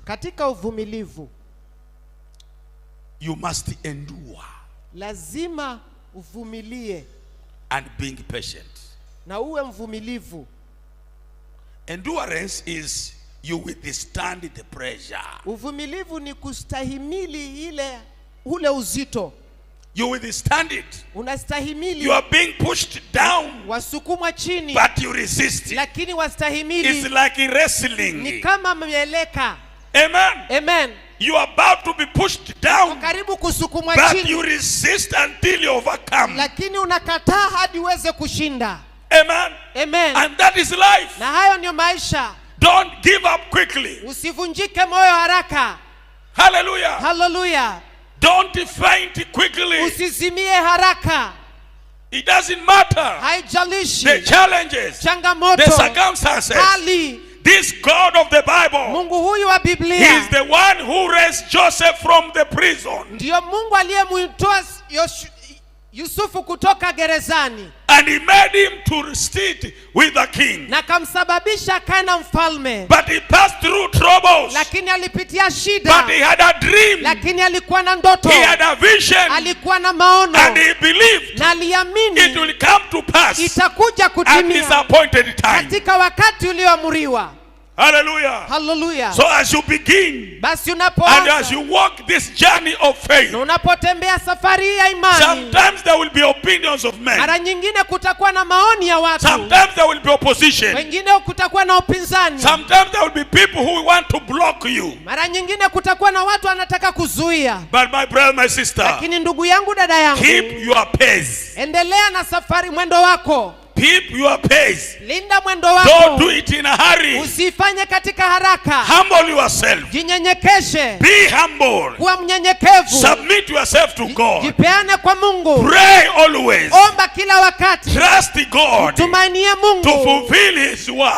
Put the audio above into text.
Katika uvumilivu, you must endure lazima uvumilie and being patient. Na uwe mvumilivu. Endurance is you withstand the pressure. Uvumilivu ni kustahimili ile ule uzito. You withstand it. Unastahimili. You are being pushed down, Wasukumwa chini, but you resist it. Lakini It's wastahimili. Like Ni wrestling. kama mieleka. Amen. Amen. You are about to be pushed down, Karibu kusukumwa but chini, you resist until you overcome. Lakini unakataa hadi uweze kushinda. Amen. Amen. And that is life. Na hayo ndiyo maisha. Don't give up quickly. Usivunjike moyo haraka. Hallelujah. Haleluya. Don't faint quickly. Usizimie haraka. It doesn't matter Haijalishi the challenges, changamoto, the circumstances. Hali. This God of the Bible, Mungu huyu wa He Biblia is the one who raised Joseph from the prison. Ndiyo Mungu aliyemtoa Yusufu kutoka gerezani And he made him to sit with the king. Na akamsababisha akae na mfalme. But he passed through troubles. Lakini alipitia shida, But he had a dream. Lakini alikuwa na ndoto, He had a vision. Alikuwa na maono And he believed na aliamini it will come to pass itakuja at kutimia his appointed time. Katika wakati ulioamriwa. Hallelujah. Haleluya. So as you begin Basi and as unapoanza you walk this journey of faith, na unapotembea safari hii ya imani, sometimes there will be opinions of men. Mara nyingine kutakuwa na maoni ya watu, Sometimes there will be opposition. Wengine kutakuwa na upinzani, Sometimes there will be people who want to block you. Mara nyingine kutakuwa na watu wanataka kuzuia. But my brother, my sister, Lakini ndugu yangu, dada yangu, keep your pace. Endelea na safari, mwendo wako. Keep your pace. Linda mwendo Don't wako, do it in a hurry. Usifanye katika haraka. Humble yourself. Jinyenyekeshe, Be humble. Kuwa mnyenyekevu, Submit yourself to God. Jipeane kwa Mungu, Pray always. Omba kila wakati, Trust God tumainie to Mungu fulfill His word.